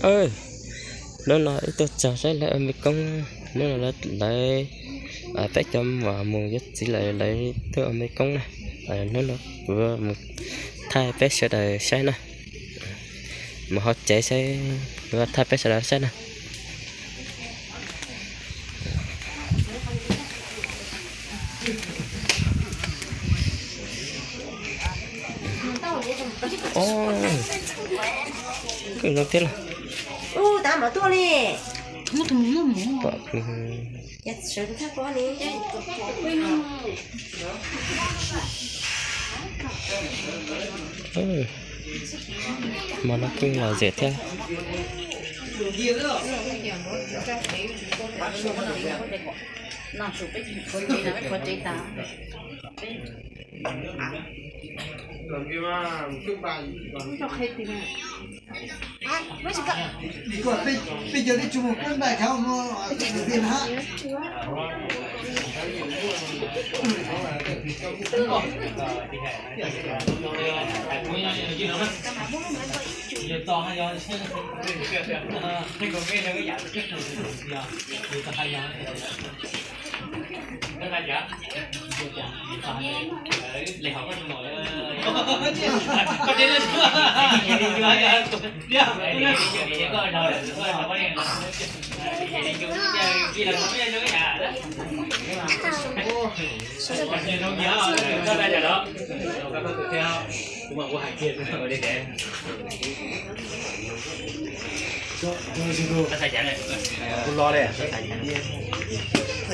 Hnub no ib tuaj txog saib lawv ua me koob, hnub no lawv peb cov muam mus yuav txiv lawm lawv tuaj ua me koob na. Hnub no kuv mus thaij peb sawv daws saib na, mus hauv tsev saib, kuv thaij peb sawv daws saib na. Kub zoo thiab lauj. Hmo no kuj lom zem thiab.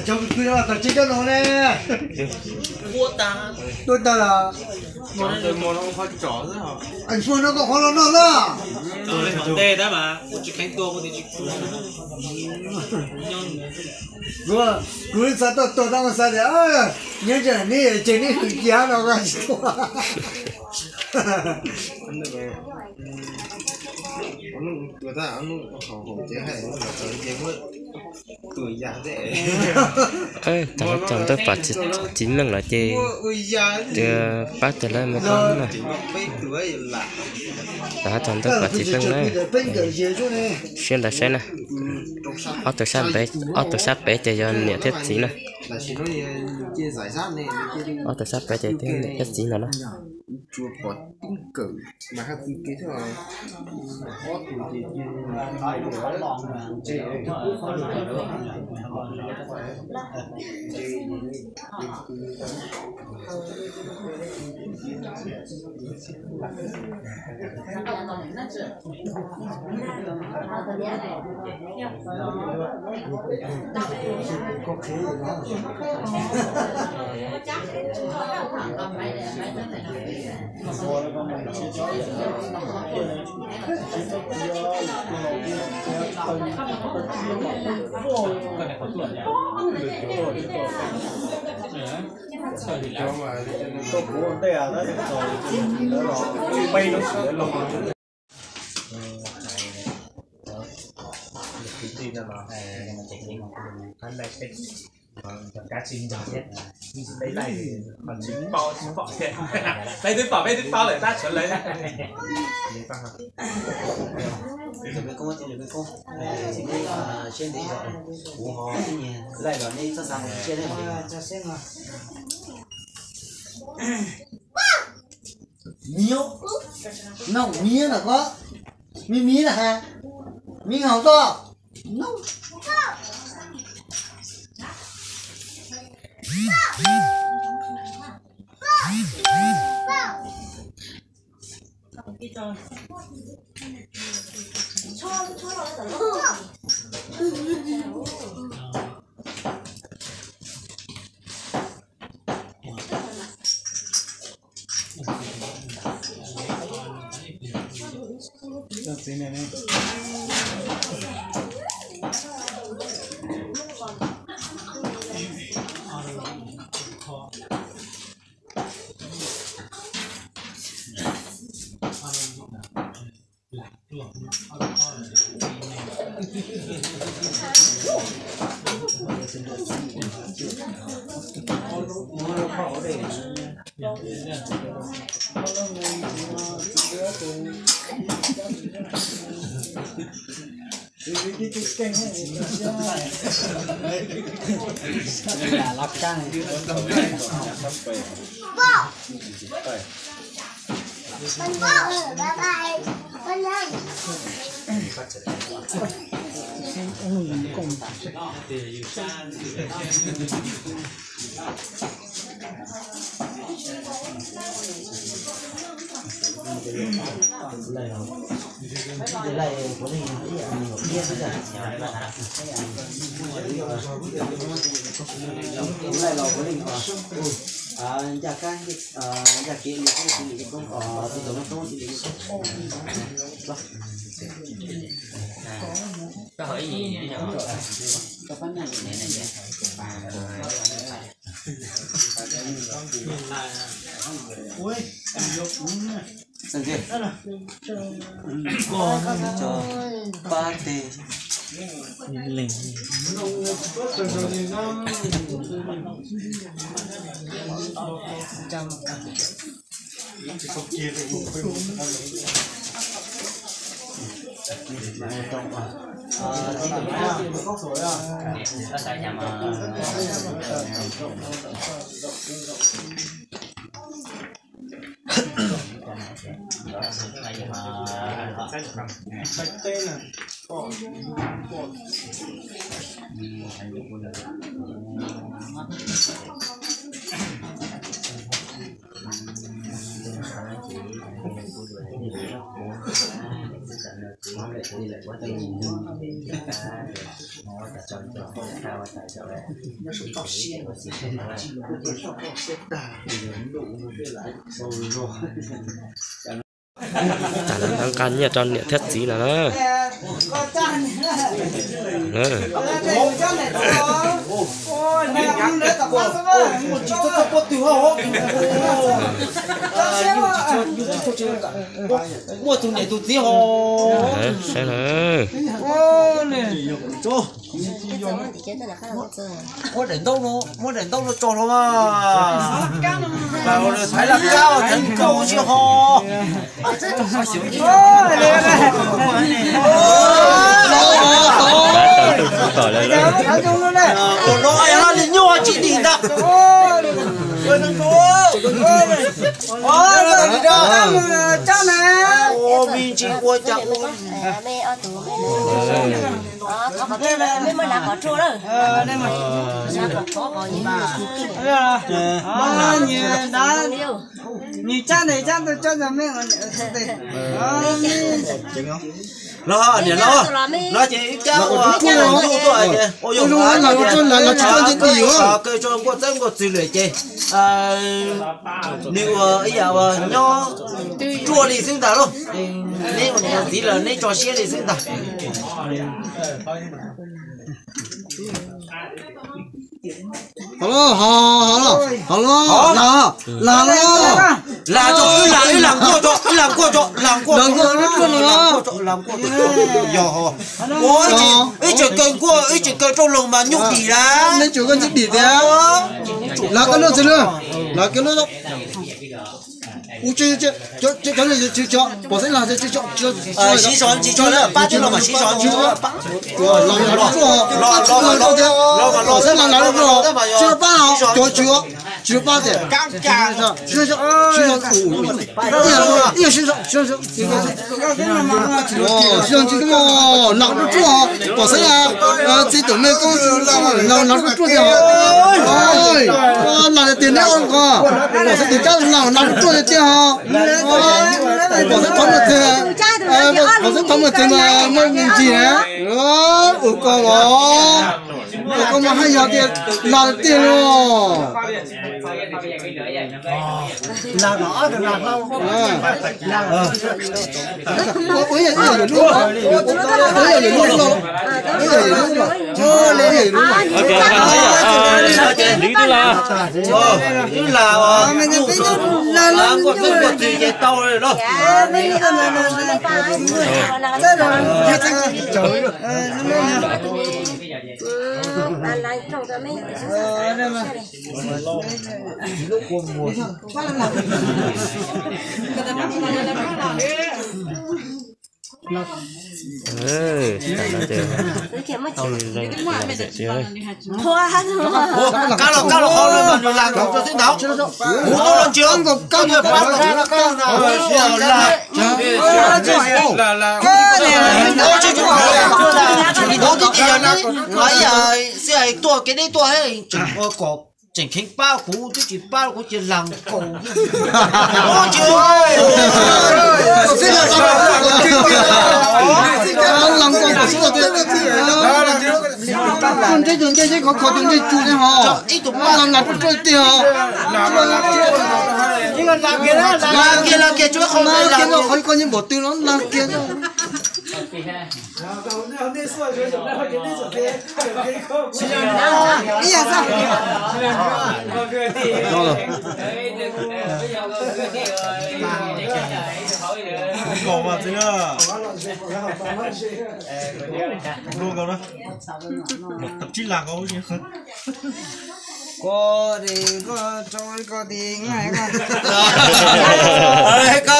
Cov kwv tij cov no ne, tuaj tag los, muaj no koj qhov los noj na. Ntej tab mas kuv tsis kheev tuaj, kuv tsis tuaj. Kuv, kuv xav tuaj tuaj tab mas xav tias nyob ntawm neb ces neb hwm kiag no tsis tuaj. Thaum no tsaus ntuj pom txiv Meej lawm ces pab tau lawv me koob na. Thaum no tsaus ntuj pom txiv Meej na. Siab ntawd saib na. Ob tug sab pem, ob tug sab pem ces yog niam thiab txiv na. Ob tug sab pem ces twb niam thiab txiv no na. Kwv tij no los hais, cov kab tsis nco thiab, tsis peb laij, qhov tsis paub tsis pom thiab. Peb twb pom peb twb paub lawm tab tshuav lawv. Siab ntev zog, kuv ho laij los nej txhob xav hais siab thiab. Miv, noj miv na koj, miv miv na ha, miv haus toj. Tam no nqa nyiaj rau niam thiab txiv no na. Muaj tus niam tus txiv ho. Saib na. Muab daim ntaub no, muab daim ntaub no tso hlo mas. Thaiv laj kab thaiv nkaus tsis ho. Ua no li nyuaj tsis dim ntag. Me ntsis ua cas ua. Nws tsab ntawd tsab ntawd tsob ntawd me. Los niam los, los ces ib cab ua ntuj tuaj ces ua yog los tsis tau nti dim kaw tso nkuaj txeeb nkuaj txwv lawm ces nws ua ib yam uas nyob ruaj li xwb ntag lauj. Neb ua niam txiv lawm neb tso siab li xwb ntag. Hos los, hos los, hos los, lag, lag los. Lag tso, wb lag, wb lag nkuaj tso, wb lag nkuaj tso, lag nkuaj tso, lag nkuaj tso, lag nkuaj tso. Yog ho. Ua, wb tseem kaw nkuaj, wb tseem kaw rau loog mas nyuj dim lawm. Neb tseem kaw nyuj dim tiag. Lag koj lub txiv lawm, lag koj lub. Siv zog tsis tso lawm, pab tij laug mas siv zog. Los los los los, pom xeeb lag lag rau, tsis pab, cov tsis, tsis pab tiag. Siv zog, siv zog, siv zog, siv zog tsis muaj lag rau ruaj, pom xeeb txiv tus me koob lag rau ruaj tiag. Lag tiag tiag neb, pom xeeb tus cab lag rau ruaj tiag tiag. Pom xeeb thov muaj txeeg, pom xeeb thov muaj txeeg mas muaj me ntsis na. Ua koj los, ua koj mas haj yog tias lag tiag los. Wb lag, wb lag, nkuaj txeeb nkuaj txwv ces tau lawm los. Kab los, kab los qhov no mas nws lag nkaus rau xwb ntag. Kuv tau los tsis, koj twb pab, kuv twb pab, kuv twb pab. Kuv twb tsis yog, kuv twb tsis yog, xij hais tuaj kev deb tuaj, tseem ua kom tseem kheev pab kuv, twb tsis pab kuv cia lag nkaus. Ib tug pab lag nkaus rau tiag os. Lag kiag, lag kiag, tsuas qhov kiag, qhov koj nyob npaum twg los lag kiag. Koj,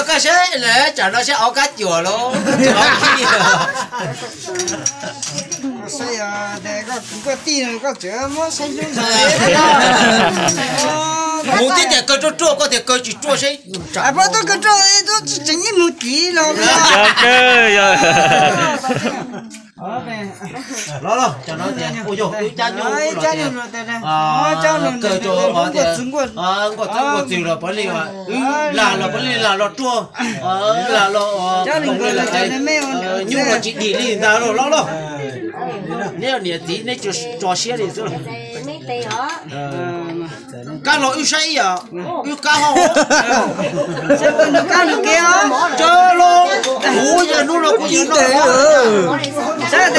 koj saib lawm, tsam no saib ob kab cuam los. Saib os, koj kwv koj tij no koj tseem muab saib hlub ntag. Kuv twb tias kaw ruaj ruaj, koj tias kaw tsis ruaj saib. Pab tub kaw ruaj, tub tseem ib mus kiv los. Los los, tsam no tias ua yog wb cab nyuj los tias, kaw rau tias nkuaj txwv nkuaj txwg los puav leej, wb lag los puav leej lag los ruaj, lag los nyuj los tsis dim li ntag los los. Neb niam txiv neb tso siab li xwb. Kab los wb saib ib yam, wb kab hauj. Saib puas nrug kab nrug kev os. Tso los, kuv yog hnub no kuv yog noj. Saib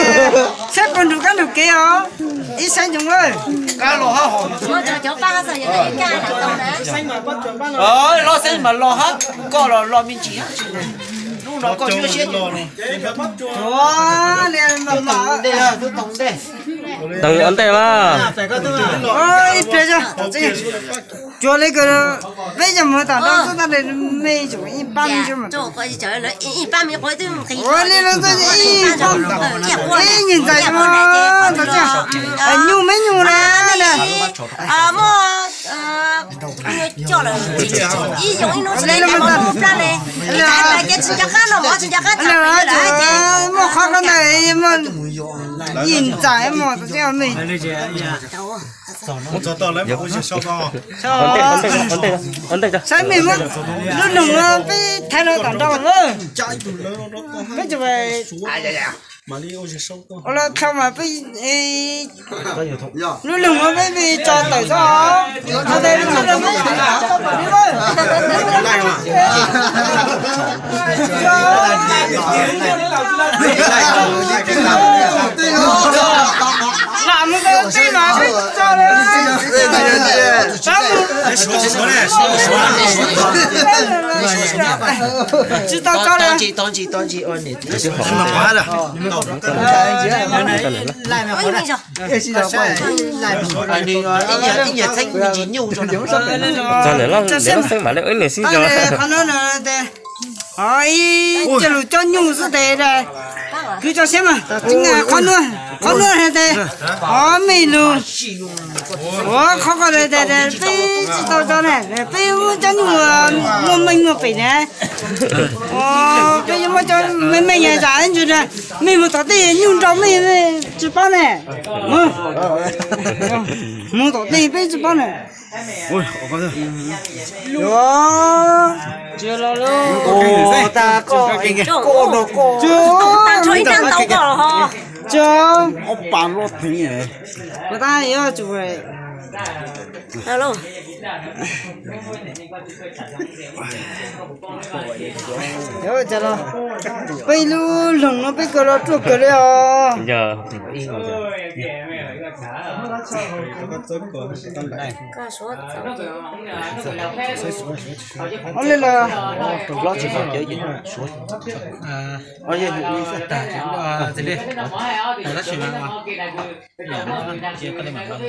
puas nrug kab nrug kev os. Ib saib ntsoov. Kab los hauj. Los saib mas los hab, koj los los me ntsis. Hnub no koj nyuaj siab. Tawg ntej mas. Ib pliag, cuag li kawg, peb cov mus tom no xwb tab sis mej tseem ib pab me xwb mas. Ua li no xwb ib pab, ib nyuag ntxhais mas tau nyuj me nyuj na. Muaj qhov ko ntawd, yim ntxais mas tau nyuj me. Saib mej muab lub noog no peb thaiv rau tom nrau lawm. Peb tseem ua los thaum mas peb lub noog no peb tso tawm tso. Lam mus tej no peb tso li. Tsis tau tso li. Txog lawm, lawv xeeb mam li wb niam xeeb zog. Ib cov lus coj nyuj xwb tes, kwv tso siab mas. Qhov nuav, qhov nuav hais tias, o, mej lug, ua qhov ko peb tsis tau tso na, peb muab cov nyuj muaj meej muaj pem na. Peb yuav muab cov meej meej zam ntsis na, mej mus tom tej nyuj nrau mej tsis paub na. Mus tom tej peb tsis paub na. Peb lub loog no peb kaw los ruaj kawg li os. Yog. Ua li los los tsis pom cawv ces suav. Tag tsis li, tab sis mas cia koj li mam los.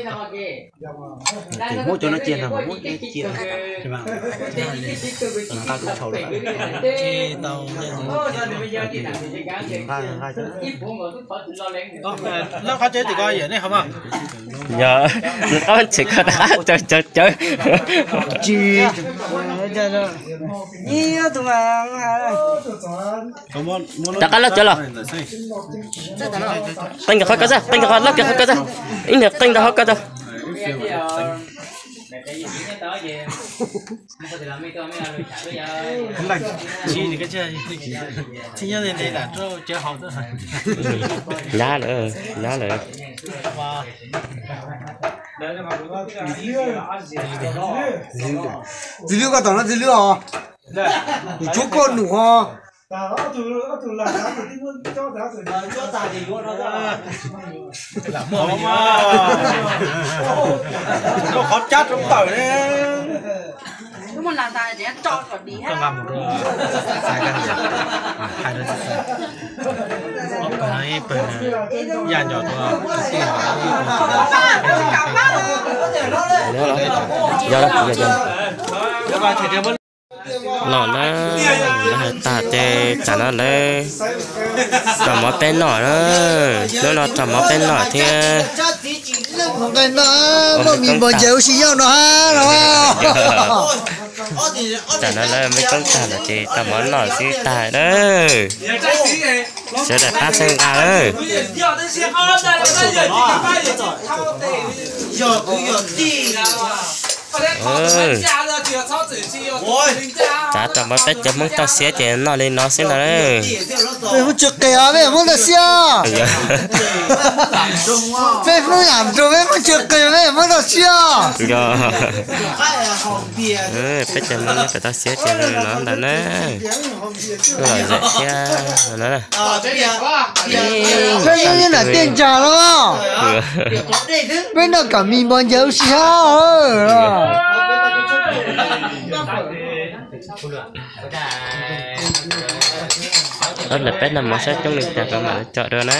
Ces muab cov no cia ntag, muab cia nqa tub tshau lawm. Nqa nqa cov. Lawv qhov tsev tim ko yam nej ho mas. Yog nws qab tsev ko rov qab cawv cawv cawv. Tsis, ib tug mas rov qab loj cawv los. Qee nkawd qhov ko xwb, qee nkawd qhov loj kiag qhov ko xwb. Ib niag qee ntawd qhov ko tau. Nyab lawm, nyab lawm. Txiv Lwb, koj tom no Txiv Lwb os. Kuv tsuab koj num os. Qhov cab rau tawm ne. Yog, yog, yog. Los na, lawv hais tag ces tsam no lawv rau mov peb noj na. Hnub no rau mov peb noj thiab. Muaj mis npau ncaws ua si yoj no hab los. Tsam no lawv me koob tag lawm ces tau mov noj xwb tag na. Sawv daws pab txhawb nqa lawm. Tsav rau mov peb cov Hmoob toj siab ces noj li no xwb ntag. Peb Hmoob tsw qis os, peb Hmoob toj siab. Peb Hmoob yam nrug peb Hmoob tsw qis, peb Hmoob toj siab. Peb cov Hmoob nyob pem toj siab ces no ntag na. Lom zem thiab no na. Peb Hmoob nyob nram tiaj ntsag no. Peb noj kam mis npau ncaws ua si hab. Lawv peb noj mov sab coob li cas kuv mam li tso dua na.